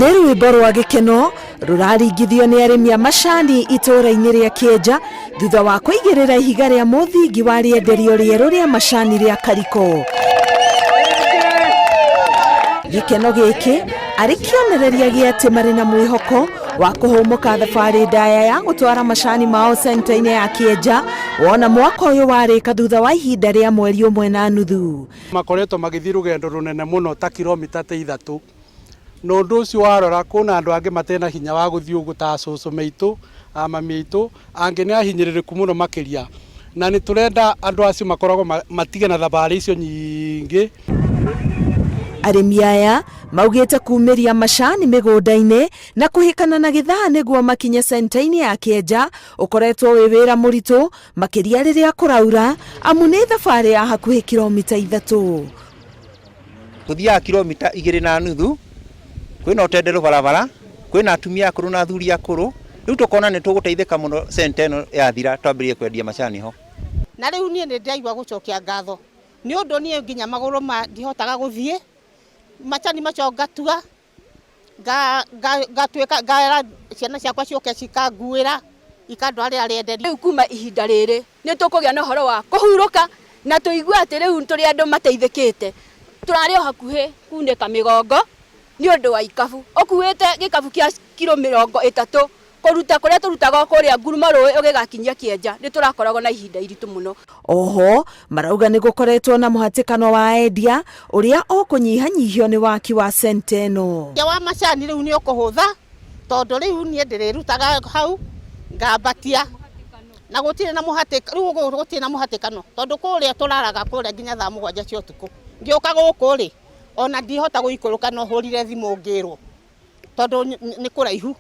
Nĩ rwĩmbo rwa gĩkeno rũraringithio nĩ arĩmi a macani itũũra-inĩ rĩa Kĩenja thutha wa kũigĩrĩra ihiga rĩa mũthingi wa rĩenderio rĩerũ rĩa macani rĩa Kariko. Gĩkeno gĩkĩ arĩ kĩonereria gĩa atĩ marĩ na mwĩhoko wa kũhũmũka thabarĩ ndaya ya gũtwara macani mao centa-inĩ ya Kĩenja wona mwaka ũyũ warĩka thutha wa ihinda rĩa mweri ũmwe na nuthu. Makoretwo magĩthiĩ rũgendo rũnene mũno ta kilomita ta ithatũ, na ũndũ ũcio warora kwĩna andũ angĩ matarĩ na hinya wa gũthiĩ ũguo ta acũcũ maitũ, a mami aitũ, angĩ nĩ ahinyĩrĩrĩku mũno makĩria, na nĩ tũrenda andũ acio makoragwo matige na thabarĩ icio nyingĩ. Arĩmi aya maugĩte kumĩria macani mĩgũnda-inĩ na kũhĩkana na gĩthaa nĩguo makinye centa-inĩ ya Kĩenja ũkoretwo wĩ wĩra mũritũ makĩria rĩrĩa kũraura amu nĩ thabarĩ ya hakuhĩ kilomita ithatũ. Tũthiaga kilomita igĩrĩ na nuthu, kwĩna ũtenderũ barabara, kwĩna atumia akũrũ na athuri akũrũ, rĩu tũkona nĩ tũgũteithĩka mũno centa ĩno yathira twambĩrĩrie kwendia macani ho. Na rĩu niĩ nĩ ndĩraigua gũcokia ngatho nĩ ũndũ niĩ nginya magũrũ ma ndihotaga gũthiĩ, macani macio ngatua ngatuĩka ngera ciana ciakwa ciũke cikanguĩra ikandwarĩra rĩenderio. Rĩu kuma ihinda rĩrĩ nĩ tũkũgĩa na ũhoro wa kũhurũka na tũigue atĩ rĩu tũrĩ andũ mateithĩkĩte. Tũrarĩ o hakuhĩ kunĩka mĩgongo nĩ ũndũ wa ikabu. Ũkuĩte gĩkabu kĩa kiro 30 kũruta kũrĩa tũrutaga o kũrĩa ngurumo rũĩ ũgĩgakinyia Kĩenja, nĩ tũrakoragwo na ihinda iritũ mũno. Oho marauga nĩ gũkoretwo na mũhatĩkano wa endia ũrĩa ũkũnyihanyihio nĩ waki wa centa ĩno. Wa macani rĩu nĩ ũkũhũtha tondũ rĩu niĩ ndĩrĩrutaga hau ngambatia na gũtirĩ na mũhatĩkano, rĩu gũtirĩ na mũhatĩkano tondũ kũrĩa tũraraga kũrĩa nginya thaa 7 cia ũtukũ. Ngĩũka gũkũ rĩ, ona ndihota gũikũrũka no hũrire thimũ ngĩrwo tondũ nĩ kũraihu.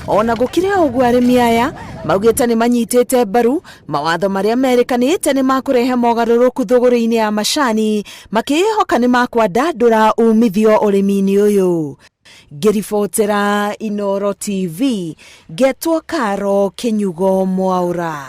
Ona gũkĩrĩ o ũguo arĩmi aya maugĩte nĩ manyitĩte mbaru mawatho marĩa merĩkanĩte nĩ makũrehe mogarũrũku thũgũrĩ-inĩ ya macani makĩĩhoka nĩ makwandandũra umithio ũrĩmi-inĩ ũyũ. Ngĩribotera Inooro TV, ngetwo Karo Kĩnyugo Mwaũra.